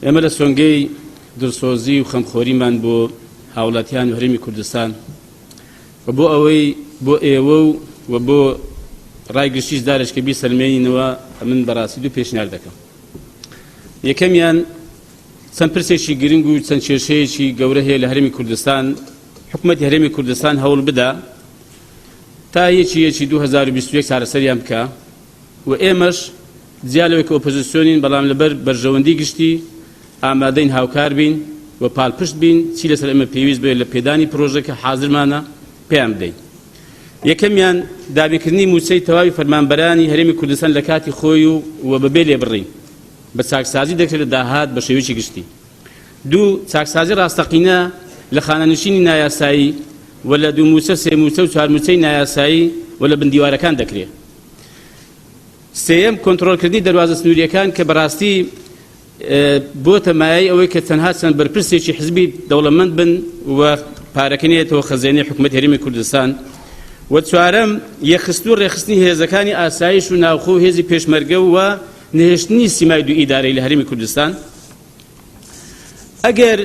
ئێمە لە سۆنگەی دڵسۆزی و خەمخۆریمان بۆ هاوڵاتیان و هەرێمی کوردستان و بۆ ئەوەی بۆ ئێوە و و بۆ ڕای گشتیش دارێککە بیسەلمێنینەوە، من بەڕاستی دوو پێشنیار دەکەم. یەکەمیان چەند پرسێکی گرنگ و چەند کێشەیەکی گەورە هەیە لە هەرێمی کوردستان، حکومەتی هەرێمی کوردستان هەوڵ بدا تا یەکی یەکی 2021 چارەسەریان بکە و ئێمەش جیا لەوەی کە ئۆپۆزیسیۆنین بەڵام لەبەر بەرژەوەندی گشتی ئامادەین هاوکار بین و پالپشت بین، چی لەسەر ئێمە پێویست بێت لە پێدانی پرۆژەکە حازرمانە پێیان بدەین. یەکەمیان دابینکردنی مووچەی تەواوی فەرمانبەرانی هەرێمی کوردستان لە کاتی خۆی و و بەبێ لێبڕین بە چاکسازی دەکرێت لە داهات بە شێوەیەکی گشتی. دوو، چاکسازی ڕاستەقینە لە خانەنشینی نایاسایی و لە دوو مووچە، سێ مووچە و چوار مووچەی نایاسایی و لە بن دیوارەکان دەکرێت. سێیەم، کۆنترۆڵکردنی دەروازە سنوورییەکان کە بەڕاستی بۆتە مایەی ئەوەی کە تەنها چەند بەرپرسێکی حزبی دەوڵەمەند بن و پارەکە نێتەوە خەزێنەی حکوومەت هەرێمی کوردستان. و چوارەم، یەکخستن و ڕێکخستنی هێزەکانی ئاسایش و ناوخۆ و هێزی پێشمەرگە و نەهێشتنی سیمای دوو ئیدارەی لە هەرێمی کوردستان. ئەگەر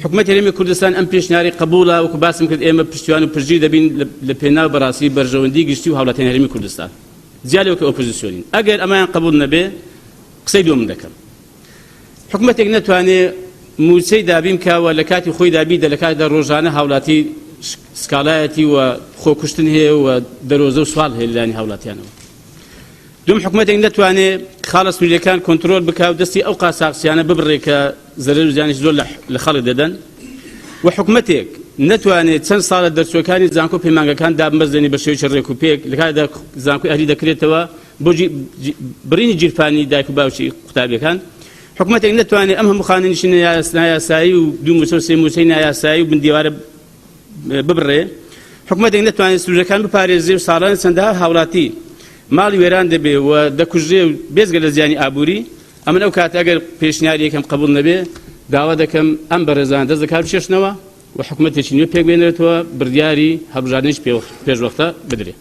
حکومەتی هەرێمی کوردستان ئەم پێشنیاری قبوڵە، وەکو باسم کرد ئێمە پشتیوان و پشتگیر دەبین لە پێناو بەڕاستی بەرژەوەندی گشتی و هاوڵاتیانی هەرێمی کوردستان، جیا لەوەی کە ئۆپۆزیسیۆنین. ئەگەر ئەمەیان قبوڵ نەبێ قسەی دووەم دەکەم. حکومەتێک نەتوانێ مووچەی دابین بکا و لە کاتی خۆیدا بیدە، لە کاتدا ڕۆژانە هاوڵاتی سکاڵایەتی و خۆکوشتن هەیە و دەرۆزە و سواڵ هەیە لەلایەنی هاوڵاتیانەوە. دوم، حکومەتێک نەتوانێ خاڵە سنووریەکان کۆنترۆل بکا و دەستی ئەو قاچاخچیانە ببڕێ کە زەرەر و زیانێکی زۆر لە خەڵک دەدەن، و حکومەتێک نەتوانێت چەند ساڵە دەرچووەکانی زانکۆ پەیمانگەکان دابمەزرێنێ بە شێوەیەکی ڕێک و پێک، لە کاتێکدا زانکۆی ئەهلی دەکرێتەوە بۆ بڕینی گیرفانی دایک و باوکی قوتابیەکان. حکومەتێک نەتوانێت ئەم هەموو خانەنشینە نایاسایی و دوو مووچە و سێ مووچەی نایاسایی و بندیوارە ببڕێ. حکومەتێک نەتوانێت سنوورەکان بپارێزێ و ساڵانە چەندەها هاوڵاتی ماڵی وێران دەبێ و دەکوژرێ و بێجگە لە زیانی ئابووری. ئەمن ئەو کاتە ئەگەر پێشنیاری یەکەم قبوڵ نەبێ داوا دەکەم ئەم بەڕێزانە دەست لەکار بکێشنەوە و حکومەتێکی نوێ پێک بێنرێتەوە، بڕیاری هەڵبژاردنیش پێشوەختە بدرێ.